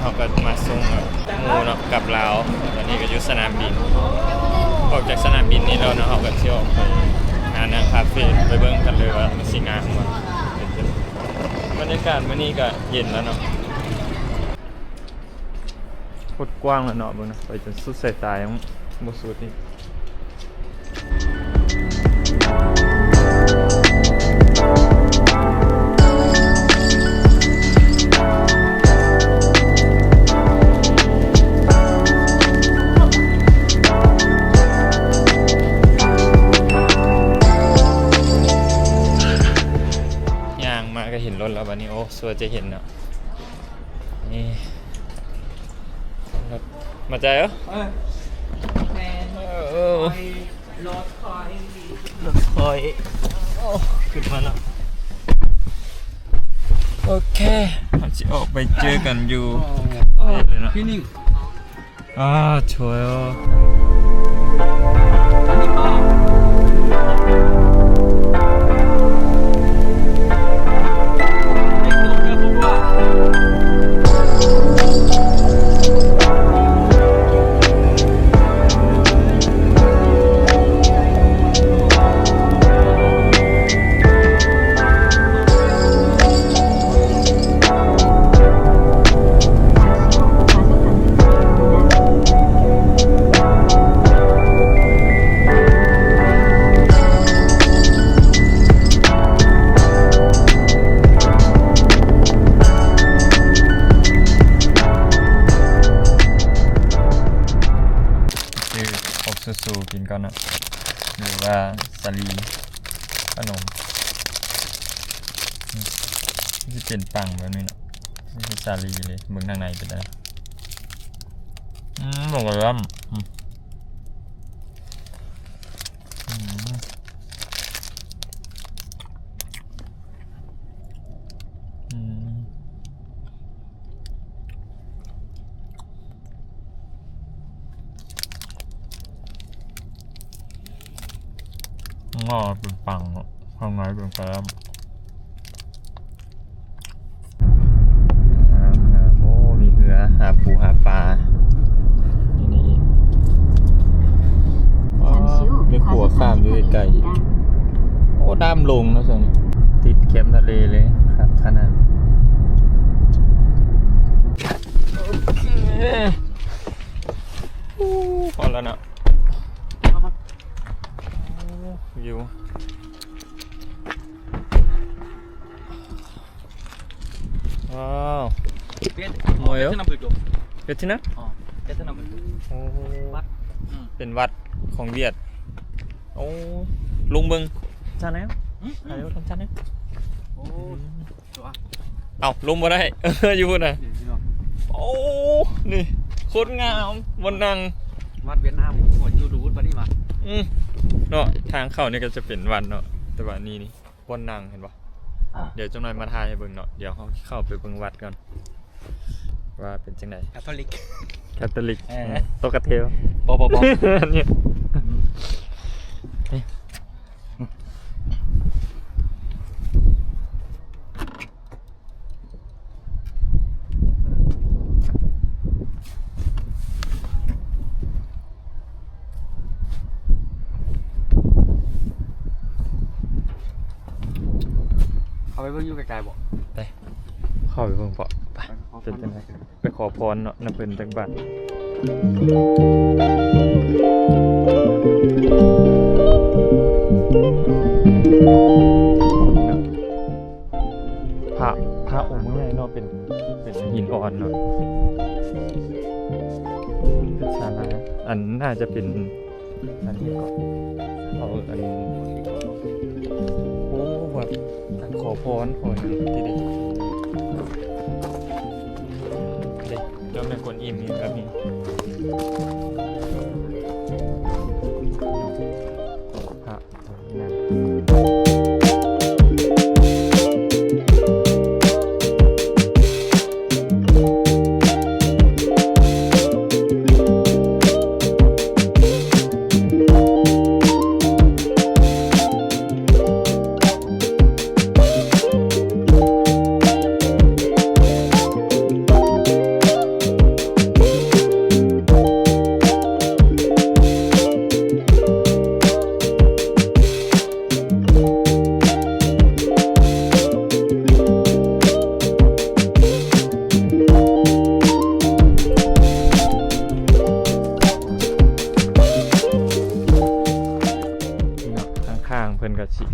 ເຮົາກໍມາສົ່ງແບບໝູ່ເນາະ ກັບລາວ. ຕອນນີ້ກໍຢູ່ສະໜາມບິນ. ອອກຈາກສະໜາມບິນນີ້ແລ້ວເນາະ ເຮົາກໍຊິອອກໄປຫານັ່ງຄາເຟ ໄປເບິ່ງກັນເລີຍວ່າມັນຊິງາມບໍ່. ບັນຍາກາດມື້ນີ້ກໍເຢັນແລ້ວເນາະ. ໂຄດກວ້າງແລ້ວເນາະ ເບິ່ງນະ ໄປຈົນສຸດສາຍຕາຍັງບໍ່ສຸດອີກ. ຍ່າງມາກໍເຫັນລົດແລ້ວບັດນີ້. ໂອ້ ສ່ວນຈະເຫັນເນາະ. ນີ້ ມາໃຈເອີ ເອີ ແມ່ນ ເອີ ເອີ ລົດຂ້ອຍ ລົດຂ້ອຍ. ໂອ້ ຂຶ້ນມາເນາະ. ໂອເຄ ເຮົາຊິອອກໄປເຈີກັນຢູ່ ເອີ ເລີຍເນາະ. ທີ່ນີ້ ອ່າ ໂຖ. ຊື້ອອກຊູໆກິນກ່ອນເນາະ ຫຼືວ່າສາລີ ຂະໜົມ. ອືມ ມັນຊິເປັນປັງແບບນີ້ເນາະ ນີ້ຄືສາລີເລີຍ. ເບິ່ງທາງໃນເປັນໃດ. ອືມ ໝູກະລຳ. ອືມ ອືມ ອືມ. ຂ້າງນອກເປັນປັງເນາະ ຂ້າງໃນເປັນແປ້ງ. ງາມໆ ໂອ້ ມີເຮືອຫາປູຫາປາຢູ່ນີ້ອີກ. ວ້າວ ມີຂົວຂ້າມຢູ່ໄກໆ. ໂອ້ ນ້ຳລົງເນາະຊ່ວງນີ້ ຕິດແຄມທະເລເລີຍ ຄັກຂະໜາດ. ໂອເຄ ໂອ້ ພໍແລ້ວເນາະ. ໂອ້ ວິວ ວ້າວ ເວຍ ເວຍ ໂອ້ຍ ເວຍ ເວຍ ເວຍ ເວຍ ເວຍ ເວຍ ເວຍ ເວຍ ເວຍ ເວຍ ເວຍ ເວຍ ເວຍ ເປັນວັດຂອງຫວຽດ. ໂອ້ ລົງເບິ່ງຊັ້ນແລ້ວ ອືມ ຖ່າຍຮູບຊັ້ນແລ້ວ. ໂອ້ ອືມ ເອົ້າ ລົງບໍ່ໄດ້ ຢູ່ພຸ້ນນະ. ໂອ້ ນີ້ໂຄດງາມ ບ່ອນນັ່ງ ວັດຫວຽດນາມ ໂຫ ຢູ່ດູດປານນີ້ຫວາ. ອືມ ເນາະ ທາງເຂົ້ານີ້ກໍຈະເປັນວັດເນາະ ແຕ່ວ່ານີ້ ນີ້ບ່ອນນັ່ງ ເຫັນບໍ່? ອ່າ ດຽວຈັກໜ່ອຍມາຖ່າຍໃຫ້ເບິ່ງເນາະ. ດຽວເຮົາເຂົ້າໄປເບິ່ງວັດກ່ອນ ວ່າເປັນຈັ່ງໃດ. ຄາໂທລິກ ຄາໂທລິກ ເອີ ອືມ ໂຕກະເທວ ບໍ່ ບໍ່ ບໍ່ ນີ້ ອືມ ນີ້ ເຂົ້າໄປເບິ່ງຢູ່ໃກ້ໆບໍ່? ໄປ ເຂົ້າໄປເບິ່ງເປາະ ໄປ ໄປ ເປັນຈັ່ງໃດ? ໄປຂໍພອນເນາະ ນຳເພິ່ນຈັກບາດ. ພະ ພະອົງໃຫຍ່ເນາະ ເປັນ ເປັນຫີນອ່ອນເນາະ ເປັນສາລາ ອັນ ໜ້າຈະເປັນ ອັນນີ້ກໍ ເອົາອັນ ໂອ້ ແບບ ຂໍພອນ ຂໍຫຍັງທີ່ເດ ເດ ເຈົ້າແມ່ກວນອີມນີ້ແບບນີ້ ພະ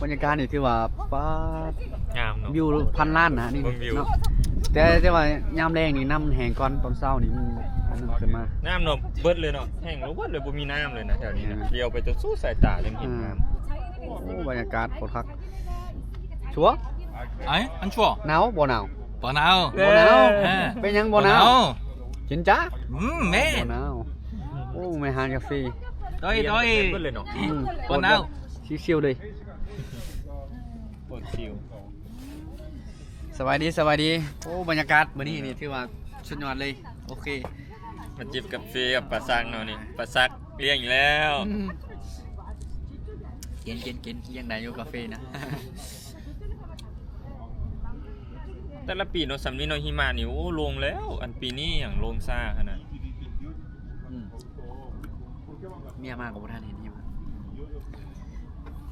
ບັນຍາກາດນີ້ຖືວ່າ ປາດ ງາມເນາະ ວິວພັນລ້ານນະນີ້ເນາະ. ແຕ່ ແຕ່ວ່າຍາມແລງນີ້ນ້ຳແຫ້ງກ່ອນ ຕອນເຊົ້ານີ້ມັນອັນນັ້ນຂຶ້ນມາ. ນ້ຳເນາະ ເບິດເລີຍເນາະ ແຫ້ງເບິດເລີຍ ບໍ່ມີນ້ຳເລີຍນະແຖວນີ້ນະ. ອືມ ລຽວໄປຈົນສຸດສາຍຕາຍັງເຫັນນ້ຳ. ອືມ ໂອ້ ບັນຍາກາດໂຄດຄັກ. ຊົ່ວ ໄອ້ ອັນຊົ່ວ ໜາວບໍ່ໜາວ? ບໍ່ໜາວ ບໍ່ໜາວ. ເອີ ເປັນຫຍັງບໍ່ໜາວ? ບໍ່ໜາວ ຈິນຈາ. ອືມ ແມ່ນ ບໍ່ໜາວ. ໂອ້ ແມ່ຮ້ານກາເຟ ໂດຍ ໂດຍ ເບິດເລີຍເນາະ. ອືມ ບໍ່ໜາວ ຊິວໆເລີຍ. ໂຄດຊິວ. ສະບາຍດີ ສະບາຍດີ. ໂອ້ ບັນຍາກາດມື້ນີ້ນີ້ຖືວ່າສຸດຍອດເລີຍ. ໂອເຄ ມາຈິບກາເຟກັບປາສັກເນາະນີ້ ປາສັກລ້ຽງອີກແລ້ວ. ອືມ ກິນ ກິນ ກິນ ຍັງໄດ້ຢູ່ກາເຟນະ. ແຕ່ລະປີເນາະ ສ່ຳນີ້ເນາະ ຫິມະນີ້ ໂອ້ ລົງແລ້ວ. ອັນປີນີ້ຫຍັງລົງຊ້າຂະໜາດ. ອືມ ເມຍມາກໍບໍ່ທັນເຫັນຫິມະ.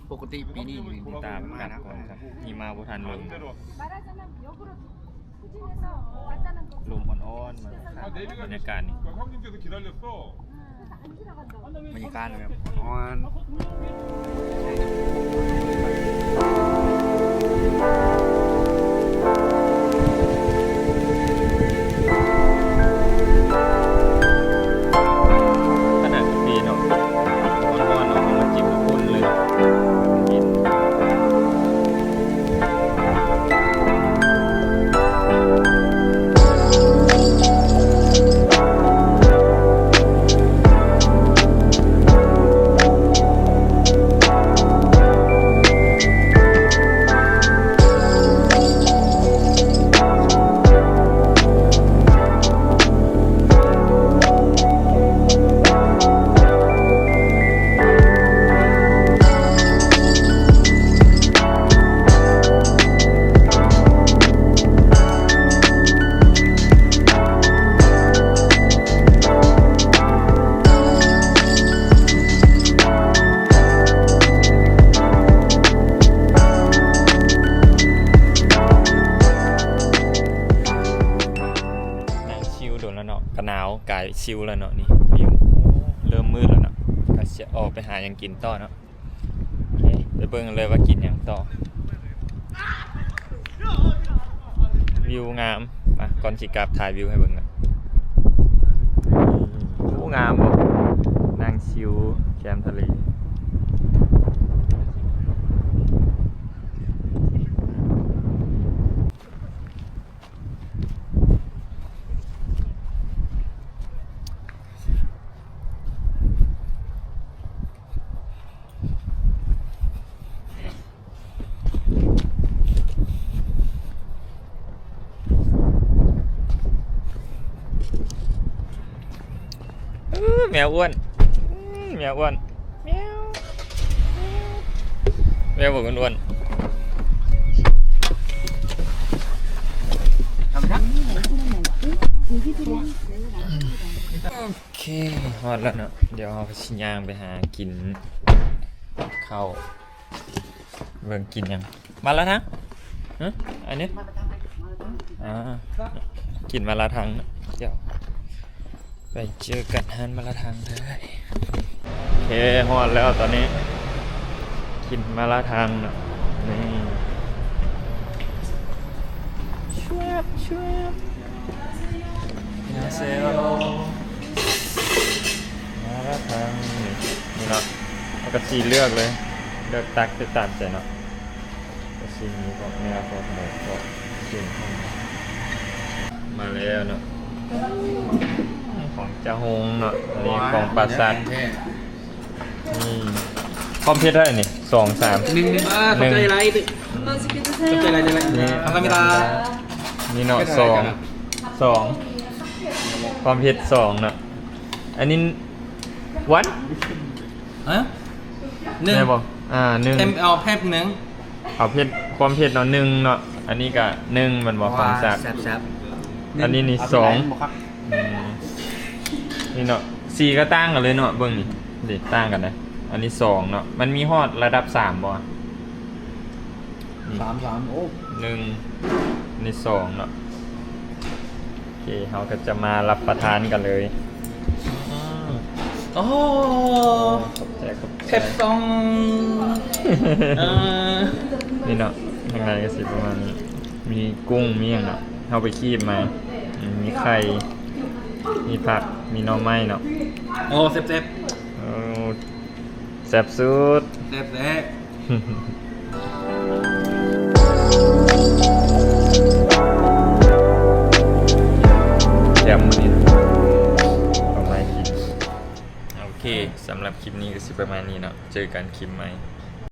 ປົກກະຕິປີນີ້ ຕາມກັບກ່ອນ ຫິມະບໍ່ທັນລົງ. ລົມອ່ອນໆ ມາ ບັນຍາກາດນີ້ ບັນຍາກາດແບບອ່ອນ. ຂະໜາດກາເຟເນາະ ຮ້ອນໆ ເອົາມາຈິບກັບຝຸ່ນເລີຍ ກິນ. ນັ່ງຊິວດົນແລ້ວເນາະ ກະໜາວກາຍຊິວແລ້ວເນາະ. ນີ້ວິວ ເລີ່ມມືດແລ້ວເນາະ ກະຊິອອກໄປຫາຫຍັງກິນຕໍ່ເນາະ. ໂອເຄ ໄປເບິ່ງກັນເລີຍວ່າກິນຫຍັງຕໍ່. ວິວງາມ ມາ ກ່ອນຊິກັບ ຖ່າຍວິວໃຫ້ເບິ່ງກ່ອນ. ໂອ້ ງາມບໍ່ ນັ່ງຊິວແຄມທະເລ. ເອີ ແມວອ້ວນ ອືມ ແມວອ້ວນ ແມວ ແມວບອກອ້ວນໆ. ໂອເຄ ຮອດແລ້ວເນາະ ດຽວເຮົາກໍຊິຍ່າງໄປຫາກິນເຂົ້າ ເບິ່ງກິນຫຍັງ ມາລາທັງ ຮະ ອັນນີ້ ອ່າ ກິນມາລາທັງເນາະ ດຽວໄປເຈີກັນຮ້ານມາລາທັງເລີຍ. ໂອເຄ ຮອດແລ້ວຕອນນີ້ ກິນມາລາທັງເນາະ ນີ້ ຊວບ ຊວບ 안녕하세요. ມາລາທັງ ນີ້ ນີ້ເນາະ ເຮົາກໍຊິເລືອກເລີຍ ເລືອກຕັກໄປຕາມໃຈເນາະ ກໍຊິມີພວກເນື້ອ ພວກໝູ ພວກຊີ້ນ ມາແລ້ວເນາະ ຂອງຈາຫົງເນາະ ອັນນີ້ຂອງປາສັກ ນີ້ ຄວາມເຜັດເທົ່າໃດນີ້ ສອງ ສາມ ໜຶ່ງ ໜຶ່ງ ອ່າ ຂອບໃຈຫຼາຍ ໜຶ່ງ ຂອບໃຈຫຼາຍ ຂອບໃຈຫຼາຍ ຂອບໃຈຫຼາຍ ນີ້ເນາະ ສອງ ສອງ ຄວາມເຜັດ ສອງ ເນາະ ອັນນີ້ ວັນ ຮະ ໜຶ່ງ ແມ່ນບໍ່? ອ່າ ໜຶ່ງ ເອັມ ເອົາເຜັດໜຶ່ງ ເອົາເຜັດ ຄວາມເຜັດເນາະ ໜຶ່ງ ເນາະ ອັນນີ້ກະ ໜຶ່ງ ແມ່ນບໍ່? ຂອງສັກ ແຊບໆ ອັນນີ້ນີ້ ສອງ ອືມ ນີ້ເນາະ ສີກໍຕ່າງກັນເລີຍເນາະ ເບິ່ງນີ້ ນີ້ຕ່າງກັນເດ້ ອັນນີ້ ສອງ ເນາະ ມັນມີຮອດລະດັບ ສາມ ບໍ່? ນີ້ ສາມ ສາມ ໂອ້ ໜຶ່ງ ນີ້ ສອງ ເນາະ ໂອເຄ ເຮົາກໍຈະມາຮັບປະທານກັນເລີຍ ອືມ ໂອ້ ຂອບໃຈ ຂອບໃຈ ແຊບຊອງ ເອີ ນີ້ເນາະ ທາງໃນກໍຊິປະມານນີ້ ມີກຸ້ງ ມີຫຍັງເນາະ ເຮົາໄປຄີບມາ ອືມ ມີໄຂ່ ມີຜັກ ມີໜໍ່ໄມ້ເນາະ ໂອ້ ແຊບໆ ໂອ້ ແຊບສຸດ ແຊບໆ ແຈ່ມມື້ນີ້ ເອົາມາໃຫ້ກິນ ໂອເຄ ສຳລັບຄລິບນີ້ກໍຊິປະມານນີ້ເນາະ ເຈີກັນຄລິບໃໝ່.